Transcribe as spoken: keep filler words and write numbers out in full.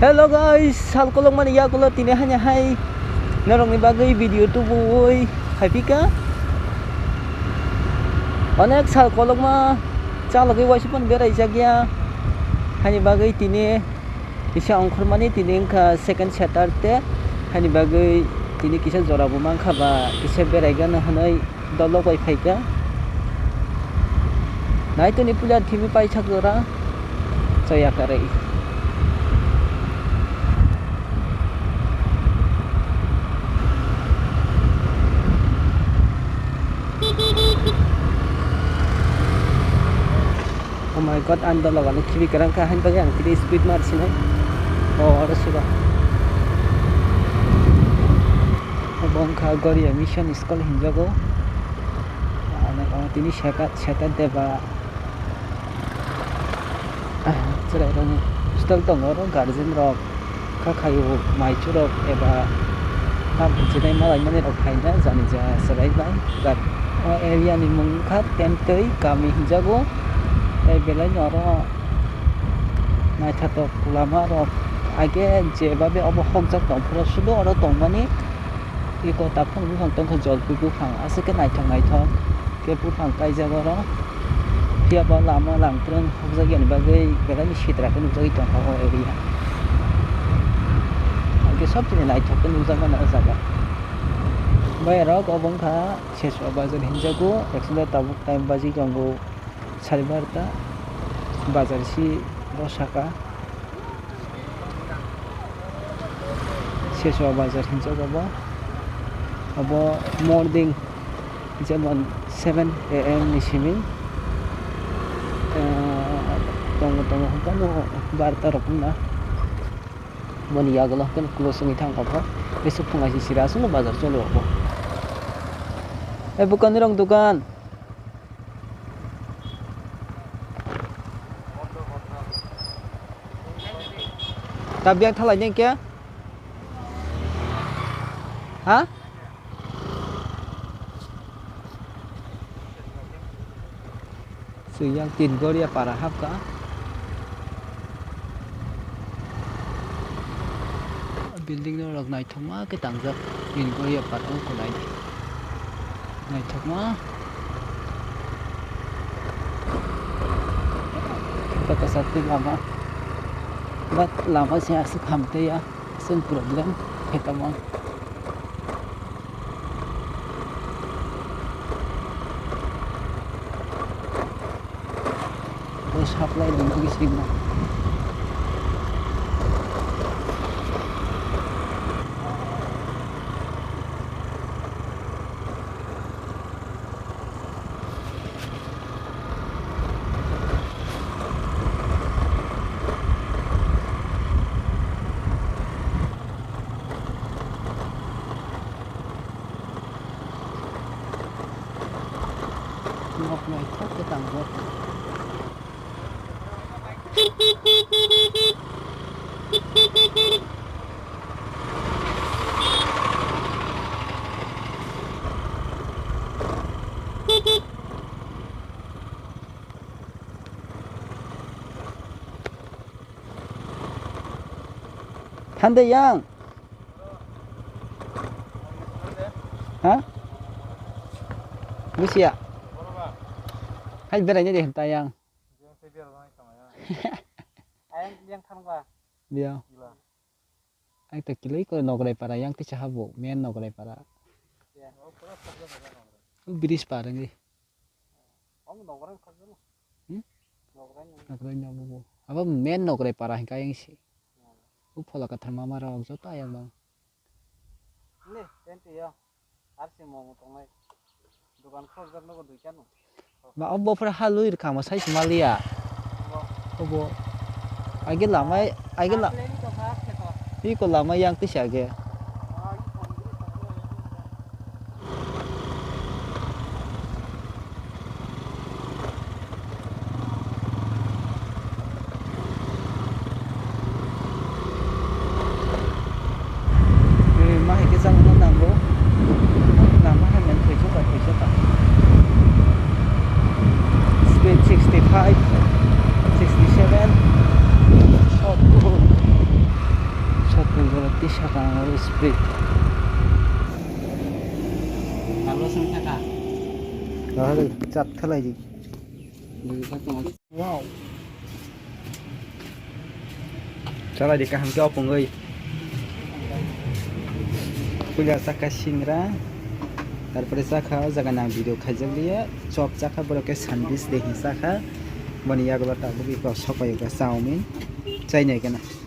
Hello guys, sal kolokmani yagulo tini hani hai norokni bagwi video tubuwi phaipika. Onek sal kolokma chalogwi waisukmani berai jakya. Hani bagwi tini kisa ongkhormani tini wngkha second Saturday. Hani bagwi tini kisa jora bo mankha ba kisa beraigano hwnwi. Dolok bai phaikha. Naitoni puila thimi paithak jora. Chaya karwi. Oh my God, ang dolok ano khibi kwrang kha, hain bagwi ang tini speed mar sinai. Oh, oro siba. Obo wngkha Goria Mission School hinjago. Ano, oh, tini seka, seta deba. Chwrairokni hostel tongo, oro guardian rok. Kha khaio maichurok eba tam hinjinai malai manwi rok phaina jani ja chwrai bai. But o area ni mung wngkha Temtwi kami hinjago. Tei belai no oro naithotok lama rok age je babe obo hokjak tong phuru sudo oro tongmani eko taphung buphang tongkha jolpui buphang aswk khe naithok naithok khe buphang kaijak oro. Phiya ba lama langtrwng hokjak yani bagwi belai ni sitra khe nukjagwi tongkha o area. Hwnkhe sob chini naithok khe nukjakmani o jaga. Boyarok obo wngkha Seswa bazar hinjago, actually tabuk time baji tongo sari barta, bazar si bosaka. Seswa bazar hinjak obo. Obo morning jemon seven A M ni simi, ah, tongo, tongo, hwnkheno barta rok wngna. Boni yagulo hwnkheno close wngwi thangkha bo. Bwswk phungai se sira aswkno bazar choli obo. Ei bwkanirok dogan. Ta biyang thalai neng khe? Ha? Siyang tin goria para hapka. Building no rok naithokma khe tangjak tin goria para o kwlai. Naithokma. Khe ta kwchak tei lama. But lama se aswk ham tei ya. Aswk problem khe tamo. Bo supply ni bagwi sima. Nok naithok khe tango. Hande yang. Ha? Busia. Hai berai ni de henta yang. Ayang yang thang ba. Dia. Ang ta kilai ko Nograi para yang ti chaha bo, main Nograi para. Ya. Bridge par ngi. Ang Nograi khar jalo. Hmm? Nograi nang. Nograi nang bo. Abo main Nograi para hingka yang si. Ya. U phola kathar mama rok joto ayang bang. Ni, tenti ya. Ar si momo tongnai. Dukan khorjak nogo duita no. Ma, o bofra halui rwkha mo sai se maliya. Obo. Obo. Aige lama, aige la-, Plane to ma khe to. Iko lama yang tisa age. Ah, iko. Eh, ma hai khe chang no nango. Lama hai men thoi jokha, thoi jokha. Speed sixty-five, sixty-seven. Short. Saka ang aro sprit. Carlos ang saka. Dahil chat thalai di. Wow. Chalai di kaham khe opungwi. Puila chakha singra. Tarpore chakha o jaga nang video khaijak liya. Chop chakha borok khe sandwich de hin chakha. Boni yagulo tabuk iko sopai iko chowmin. Chainai kana.